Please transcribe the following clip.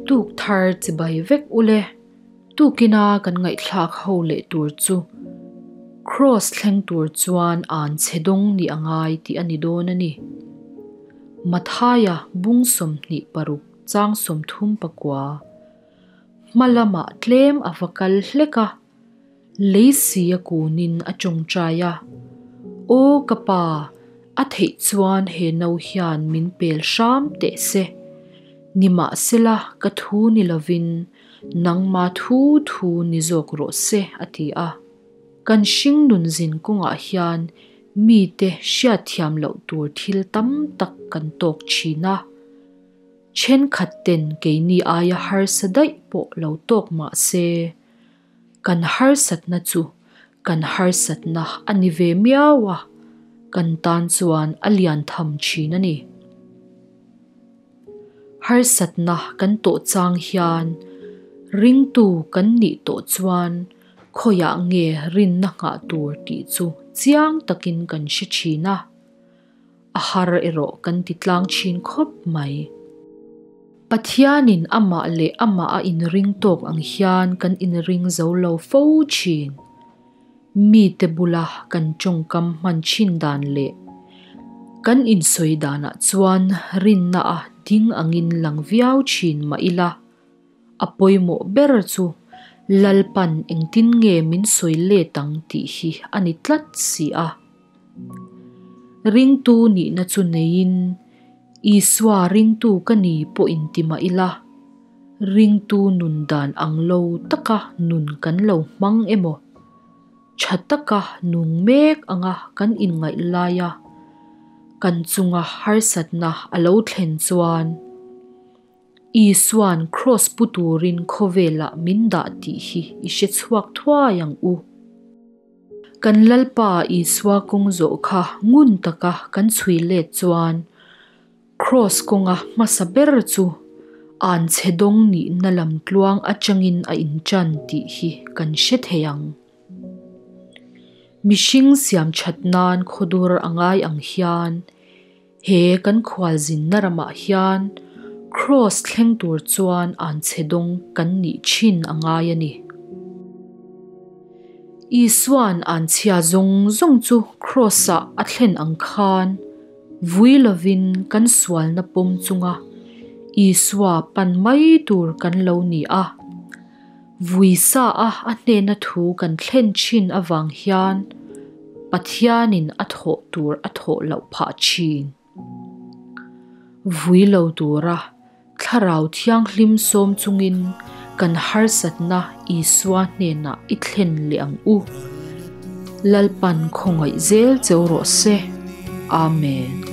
Tuk thar chibai vek ule. Tukina kan ngaihthlak ho leh tur chu Kraws thleng tur chuan an chhe dawng ni a ngai tih a ni dawn a ni. Mathaia bung 26 chang 34. Hma lamah tlem a va kal hlek a, lei si a kunin a tawngtai a, Aw ka pa, a theih chuan he no hian min pel hram teh se. Nimahsela ka thu ni lovin nangma thu thu ni zawk rawh se a ti a. Kan hringnun zin kawngah hian mite hriatthiam loh tur thil tam tak kan tawk thin a. Thenkhat ten keini aia harsa daih pawh lo tawk mah se, kan harsatna chu kan harsatna a ni ve miau a, kan tan chuan a lian tham thin a ni. Harsatna kan tawh chang hian ringtu kan nih tawh chuan khawiah nge rinna nghah tur tih chu chiang takin kan hre thin a. A har erawh kan ti tlang thin khawp mai. Pathianin amah leh amah a inring tawk ang hian kan inring zo lo fo thin. Mite bula kan tawngkam hman thin dan leh kan insawi danah chuan rinna a ding angin lang viau thin mah ila, a pawimawh ber chu Lalpan engtin nge min sawi let ang tih hi a ni tlat si a. Ringtu nihna chu neiin Isua ringtu ka ni pawh inti mah ila, ringtu nun dan ang lo taka nun kan lo hmang emaw, tha taka nung mek anga kan inngaih laia kan chunga harsatna a lo thlen chuan Isua'n kraws pu turin khawvelah min dah tih hi i hre chhuak thuai ang u. Kan Lalpa Isua kawng zawh kha ngun taka kan chhui let chuan kraws kawnga hmasa ber chu an chhe dawng nihna lam tluang atangin a intan tih hi kan hre thei ang. Mihring siam that nan khawdur a ngai ang hian he kan khualzinna ramah hian kraws thleng tur chuan an chhe dawng kan nih thin a ngai a ni. Isua'n an chhia zawng zawng chu kraws-ah a thlen ang khan vui lovin kan sualna pawm chunga Isua pan mai tur kan lo ni a. Vui sa a a hnena thu kan thlen thin avang hian Pathianin a thawh tur a thawh loh phah thin. Vui lo tura Thlarau Thianghlim sawm chungin kan harsatna Isua hnenah i thlen leh ang u. Lalpan khawngaih zel cheu rawh se. Amen.